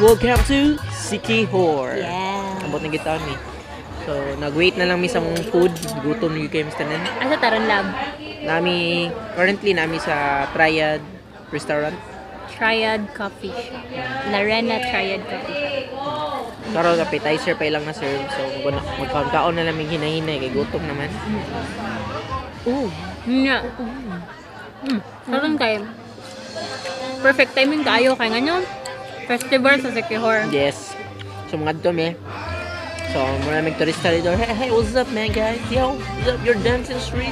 Welcome to Siquijor. Yeah. Ambot na gitaon mi. So, nag-wait na lang mi sa mong food. Gutom na kayo, Mr. Nen. Asa taron, lab? Nami, currently nami sa Triad Restaurant. Triad Coffee Shop. Larena Triad Coffee Shop. Karon appetizer pa ilang na-serve. So, magkaon-kaon na lang hinahinay kay gutom naman. Oh, Nga. Karon kay perfect timing kaayo kay ngano festival sa Siquijor. Yes. So, mga adto mi. So, muna mig turista dito. Hey, hey, what's up, man, guys? Yo, what's up? You're dancing street.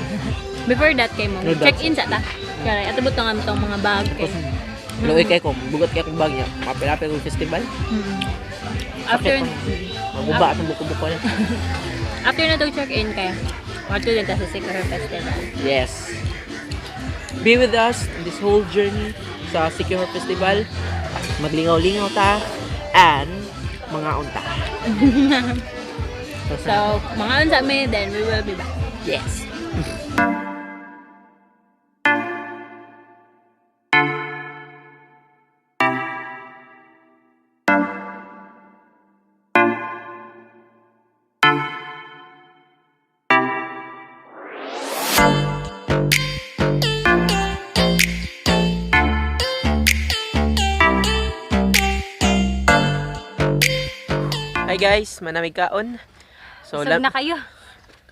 Before that kay mo, No check in sa ta. Kaya atubot na nga itong mga bag kay. Luoy kay ko, bugat kay akong bag niya. Mapilapil kong festival. After Sakit pang maguba atong buko-buko na. After na to check in kay Wato din ta sa Siquijor Festival. Yes. Be with us in this whole journey sa Siquijor Festival. Maglingaw-lingaw ta and mga unta. So, mga unsa mi, then we will be back. Yes. Hi guys, manamig kaon. So, Busog na kayo.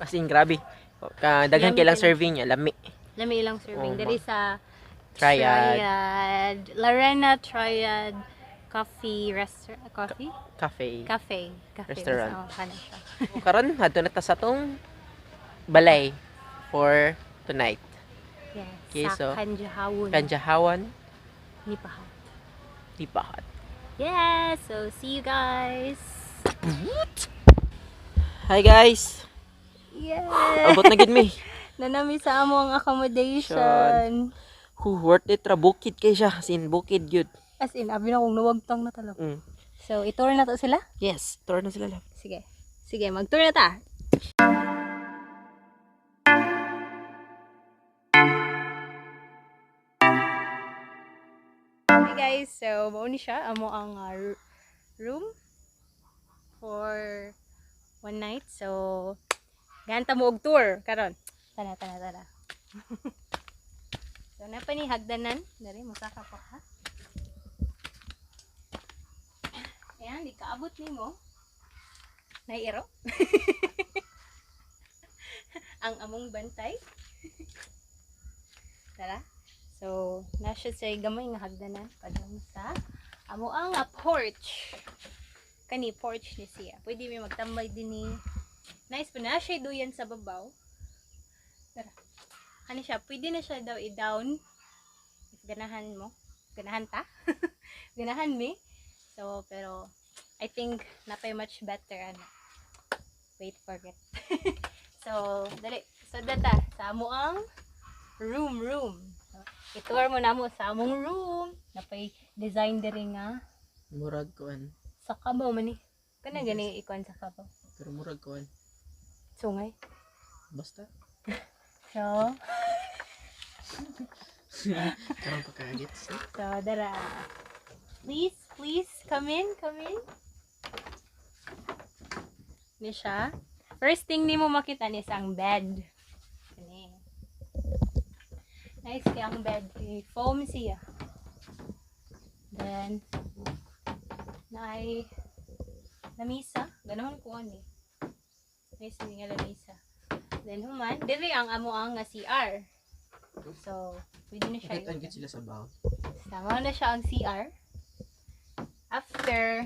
Kasi grabe. Ka daghan Lami kay lang kayo. serving niya, lami. Lami ilang serving. Oh, Diri sa Triad. Triad. Larena Triad Coffee Restaurant. Coffee? Cafe. Cafe. Cafe. Restaurant. Oh, kana siya. Karon adto na ta sa tong balay for tonight. Yes. Okay, sa so, Kanjahawon. Kanjahawan, Nipahat. Tipahat. Yeah, so see you guys. Hi guys. Yeah. Abot na gid mi. Nanami sa among accommodation. Hu, worth it ra, bukid kay siya, as in bukid gyud. As in, abi na kong nawagtang na talaga. So, itour na to sila? Yes, tour na sila love. Sige. Sige, mag-tour na ta. Hey guys, so mao ni siya amo ang room for one night. So ganta mo og tour karon. Tara, tara, tara. So napa ni hagdanan, diri mosaka pa ka. Ayan, di kaabot nimo. Naiiro. Ang among bantay. Tara. So, na siya sa gamay nga hagdanan padung sa amo ang porch. Kani porch ni siya. Pwede mi magtambay dinhi. Nice pa na siya duyan sa babaw. Tara. Kani siya, pwede na siya daw i-down if ganahan mo. Ganahan ta? Ganahan mi. So, pero I think napay much better ano. Wait for it. So, dali. So, data sa amo ang room room. So, itour mo na mo sa among room. Napay design diri nga Murag kuan, sa kabaw man ni. Kana gani ikuan sa kabaw. pero murag kuan. Sungay. Basta. So, Karon pa kagets. so dara. Please, please come in, come in. Ni siya. First thing nimo makita ni sa ang bed. Kani. Nice kay ang bed. Kay foam siya. Then, naay lamisa. Ganahan ko ani. Nice ni nga lamisa. Then human, diri ang amo ang nga CR. So, pwede na siya. Kita sila sa baw. Sama na siya ang CR. After,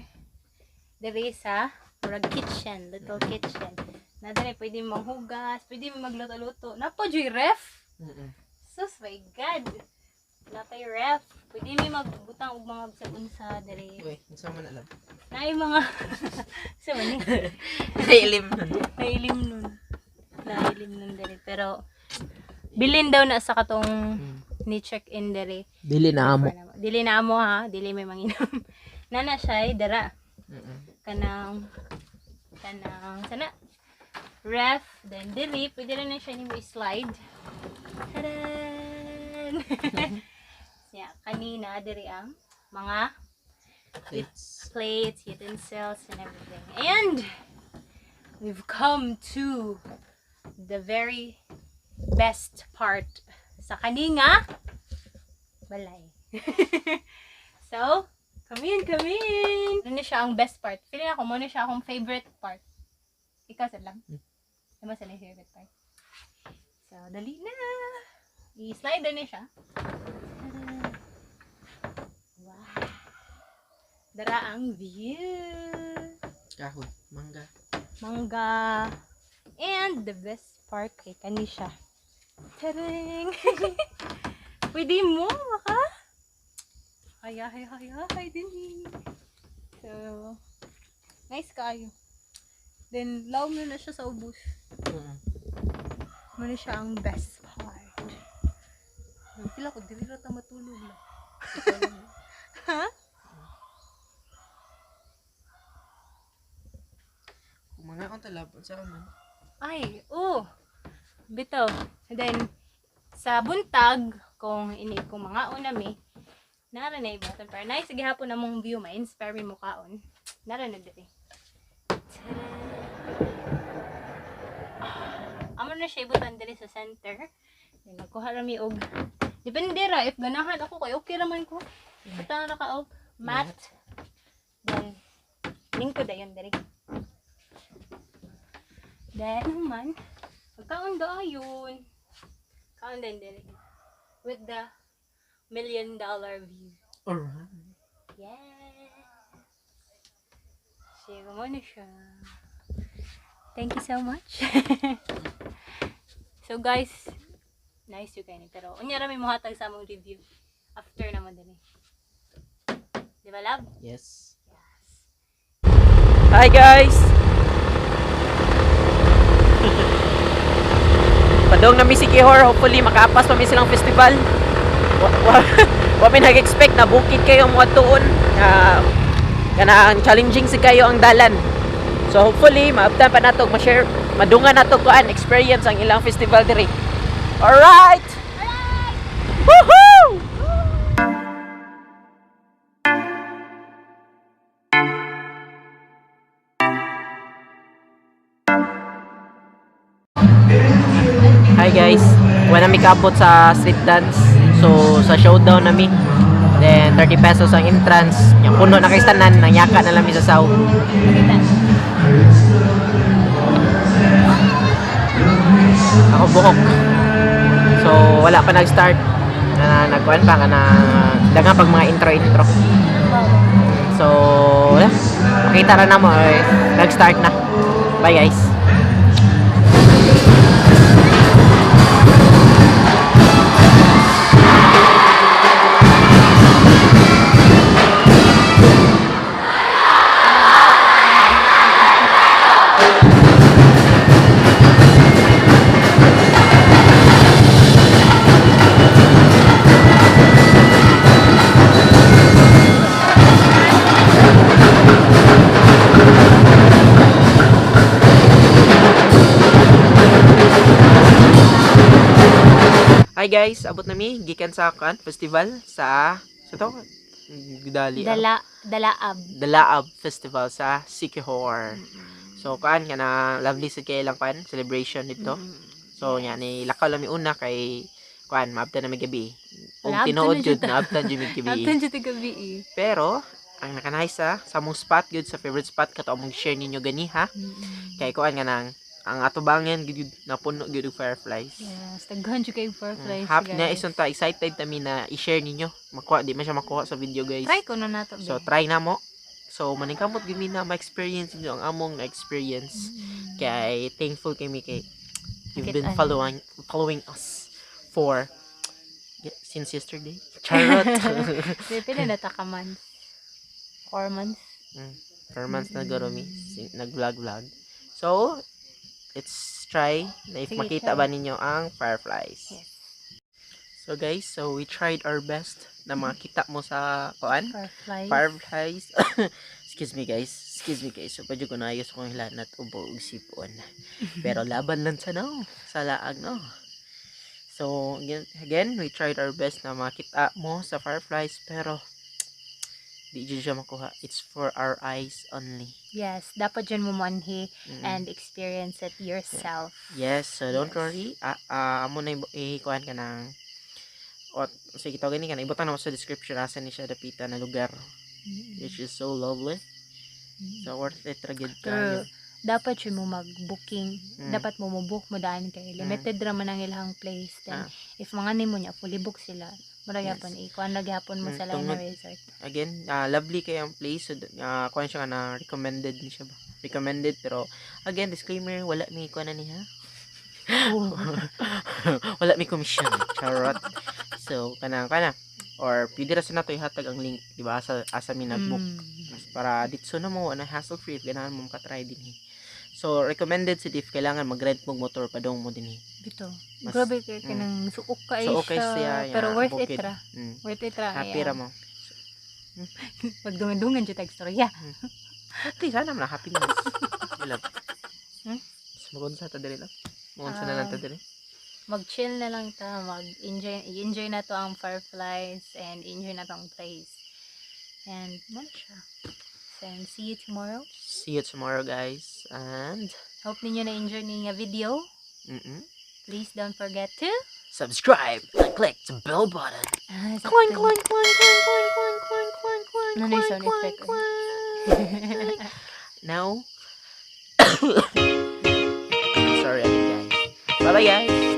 diri sa murag kitchen, little kitchen. Na diri pwede manghugas, pwede magluto-luto. Napa joy ref. Sus, my God. Napay ref. Pwede mi magbutang og mga bisag unsa diri. Uy, unsa man alam? Naay mga sa man ni. Nailim nun. Nailim nun. Nailim nun diri pero bilin daw na sa katong ni check-in diri. Dili na amo. Dili na amo ha, dili may manginom. Nana siya ay dara. Kanang kanang sana ref then dili pwede rin na siya nimo i-slide. Taran! Yeah, kanina diri ang mga Plates. Plates, utensils, and everything. And we've come to the very best part sa kaninga balay. So, come in, come in! Ano na siya ang best part? Feeling ako, muna siya akong favorite part. Ikaw sa lang? Ano sa favorite part? So, dali na! I-slide na siya. Wow! Dara ang view! Kahoy. Mangga. Mangga. And the best part kay kani siya. Taring! Pwede mo, maka? Hay, hay, hay, hay, din. So, nice kaayo. Then, law mo na siya sa ubos. Muna siya ang best part. Feel ako, dili ra ta matulog na. Ha? Kung mga akong talab, unsa ka man? Ay, oh. Bitaw. And then, sa buntag, kung ini kung mga una mi, nara na ibutan. Pero nice gihapon na mong view, ma-inspire mi mukaon. Nara na diri. Tada! Amo na siya ibutan diri sa center. Then, magkuha ra mi og depende ra if ganahan ako kay okay ra man ko. Butang ra ka og mat. Then lingkod dayon diri. Then man, pagkaon dayon. Kaon din diri. With the $1 million view. Alright. Yes. Sige mo na siya. Thank you so much. So guys, nice you kayo. Pero unya ra mi mohatag sa among review after naman din eh. Di ba, love? Yes. Yes. Hi guys! Padong na mi Siquijor, hopefully makaapas pa mi silang festival. Wa mi nag-expect na bukid kayo mo atuon. Kanang challenging si kayo ang dalan. So hopefully maabtan pa nato ma-share, madungan nato kuan experience ang ilang festival diri. Alright! Alright! Woohoo! Hi guys, wala mi kaabot sa street dance. So sa showdown nami. Then 30 pesos ang entrance. Yang puno na kay tanan, nangyaka na lang mi sa saw. Pakita. Ako buhok. So wala pa nag-start. Na nagkuan pa kana daghang pag mga intro-intro. So, yeah. Makita ra na mo eh, nag-start na. Bye guys. Hi guys, abot na mi gikan sa kan festival sa to Dali Dalaab. Dalaab Festival sa Siquijor. So kuan nga na lovely sa kay lang kuan celebration dito. So nya ni lakaw lang mi una kay kuan maabtan na mi gabi. Ug Naabtan tinuod na jud jud ta. naabtan jud mi gabi. Naabtan jud gabi eh. Pero ang nakanice sa among spot gyud sa favorite spot kato among share ninyo gani ha. Kay kuan nga nang ang atubangan gyud napuno gyud og fireflies. Yes, daghan jud kay fireflies. Happy na guys. isang ta excited ta mi na i-share ninyo. Makuha di man siya makuha sa video guys. Try ko na nato. So try na mo. So maningkamot gyud mi na ma-experience ninyo ang among na-experience. Kay thankful kami kay you've been Nakitaan. following us for since yesterday. Charot. Di pila na ta ka months? 4 months. 4 months na guro mi nag-vlog vlog. So let's try na if Sige, makita try. ba ninyo ang fireflies. Yes. So guys, so we tried our best na makita mo sa kuan Fireflies. fireflies. Excuse me guys. Excuse me guys. So padyo ko naayos kong hilanat ubo ug sipon. Pero laban lang sa no, sa laag no. So again, we tried our best na makita mo sa fireflies pero Di jud siya makuha. It's for our eyes only. Yes, dapat jud mo moanhi and experience it yourself. Yes, so don't worry. Amo na ikuan ka ng o sige, tawag ni ka na ibutang na mo sa description asa ni siya dapita na lugar, which is so lovely. So worth it ra gyud Pero kayo. Dapat jud mo mag-booking. Dapat mo mo-book mo daan kay limited ra man ang ilang place. Then if mga nimo niya fully book sila. Mura gyapon ikuan ra gyapon mo sa lain na resort. Again, lovely kay ang place. So, kuan siya nga na recommended ni siya ba? Recommended, pero again, disclaimer, wala mi kuan na niya. Wala mi commission. Charot. So, kanang kana or pwede ra sa nato ihatag ang link, di ba? Asa asa mi nag-book. Mas para ditso na mo na hassle free if ganahan mo makatry dinhi. So recommended si if kailangan mag-rent mo motor padong mo dinhi. Bito. Mas Grabe kay kanang suok kay Suok kay siya, siya, pero yeah, worth it bukid. ra. Worth it ra. Happy ra mo. Pagdungan-dungan jud tag storya. Happy sana man, happiness. Love. Hmm? Magunsa ta diri lang. Magunsa na lang ta diri. Mag-chill na lang ta, mag-enjoy, i-enjoy na to ang fireflies and enjoy na to ang place. And mao na siya. So, and see you tomorrow. See you tomorrow, guys. And Hope ninyo na-enjoy ni nga video. Please don't forget to subscribe and click the bell button. Ah, Clang sakto. Clang clang clang clang clang clang clang clang Ano yung clang sound clang effect? Clang. Now, I'm sorry again, guys. Bye bye, guys.